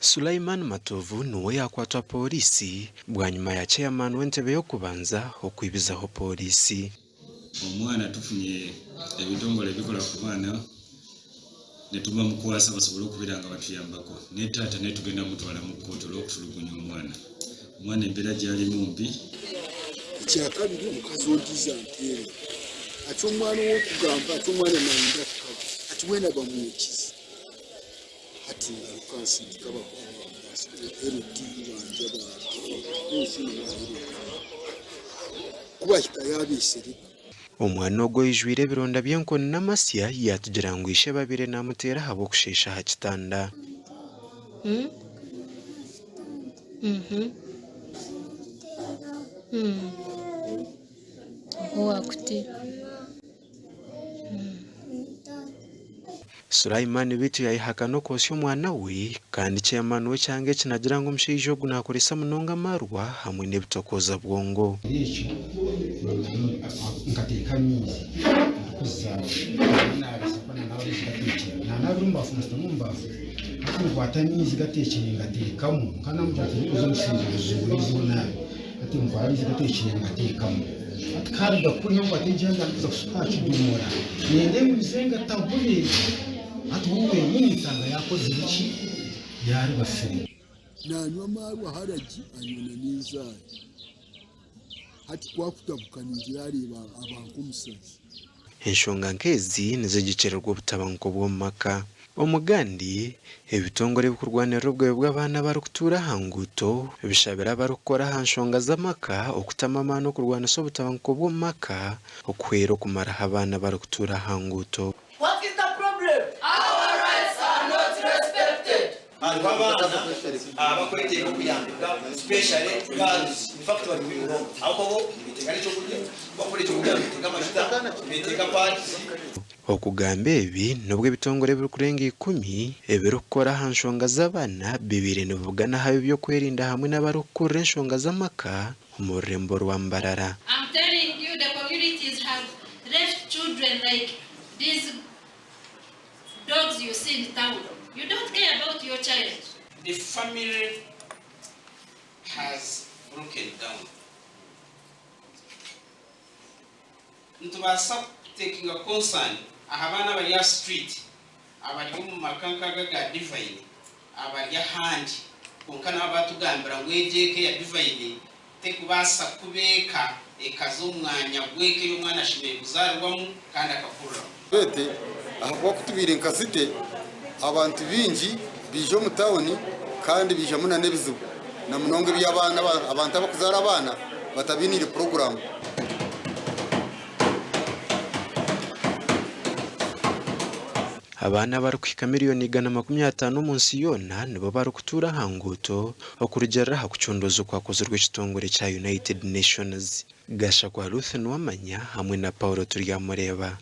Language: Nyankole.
Sulaiman Matovu niwe yaakwatwa Pooriisi bwanyima ya Chairman w'entebe y'okubanza okwibizaho Pooriisi. Omwana tufunye ebitongole ebikola ku baana netubamukwasa basobole okubeera nga batuyambako ne taata naye tugenda mutwala mu kkooti olw'okutulugunya omwana. Omwana embeera gy'alimu mbi. Ekyakabiri omukazi ondiijo anteerera ati omwana ow'okugamba ati omwana nayenda kukaba ati weena bamwokize hati ngaruka nsindika LDU bangye ba ku bahika yaabesereka. Omwana ogu oijwire ebironda by'enkoni n'amasya yaatugira ngu ishe babaire naamuteera ahabw'okusheesha aha kitanda. Sulaiman beitu yayehakana okwosya omwana we kandi chairman w'ekyanga eki nagira ngu omushaija ogu nakoresa munonga amarwa hamwe n'ebitokooza bwongo. Ekyo nkateeka amaizi ndikuzaara naabisa kuba naanabire gateekire naanabire omu baafu naasitamu omu baafu hati nkwata amaizi gateekire ngateekamu nkaba naamugira nti oze omusiizi ozibuure oze onaabe hati nkwata amaizi gateekire ngateekamu. Hati karuga kuriya nkwata engyenda ndikuza kushuka aha kidomora nenda enguze ngatabure hati we wenyini nsanga yakozire ki yaribasire. Nanywa amaarwa haragi anywa na n'enzaari. Hati ku akutabuka ningira areeba aba nk'omusazi. Enshonga nk'ezi nizigyekyererwa obutabanguko bw'omu maka. Omugandi, ebitongore ebirikurwanirira obugabe bw'abaana abarikutuura aha nguuto bishabire abarikukora aha nshonga z'amaka okutamu amaani okurwanisa obutabanguko bw'omu maka okuhwera okumaraho abaana abarikutuura aha nguuto. What is the problem? Our rights are not respected. Hariho abaana abakwetenga okuyambibwa especially girls infact bari kubi munonga ahabw'okuba bo nibetenga n'ekyokurya bakubura ekyokurya nibetenga amajuta nibetenga pads. Okugamba ebi nobwo ebitongore ebirikurenga ikumi ebirikukora aha nshonga z'abaana bibaire nibibugana aha b'ebyokwerinda hamwe n'abarikukurira enshonga z'amaka omu rurembo rwa Mbarara. I'm telling you the communities have left children like these dogs you see in town. You don't care about your child. The family has broken down. Nitubaasa kutekinga concern aha baana abari aha street, abari omu maka nk'aga aga Divine, abari ahandi kwonka nabo batugambira ngu egyo eka eya Divine tekubaasa kuba eka ekaza omu mwanya gw'eka ei omwana ashemereire kuzaaribwamu kandi akakuriramu. Twete ahakuba ku tubaire nka site abantu baingi baija omu tawuni kandi baijamu na n'ebizibu na munonga eby'abaana abantu abakuzaara abaana batabainiire puroguraamu. Abaana abarikuhika miriyoni 150 omu nsi yoona nibo barikutuura aha nguuto okurugiirira aha kucondooza okwakozirwe ekitongore kya United Nations. Gashakwa Ruth Nuwamanya hamwe na Paul Turyamureeba.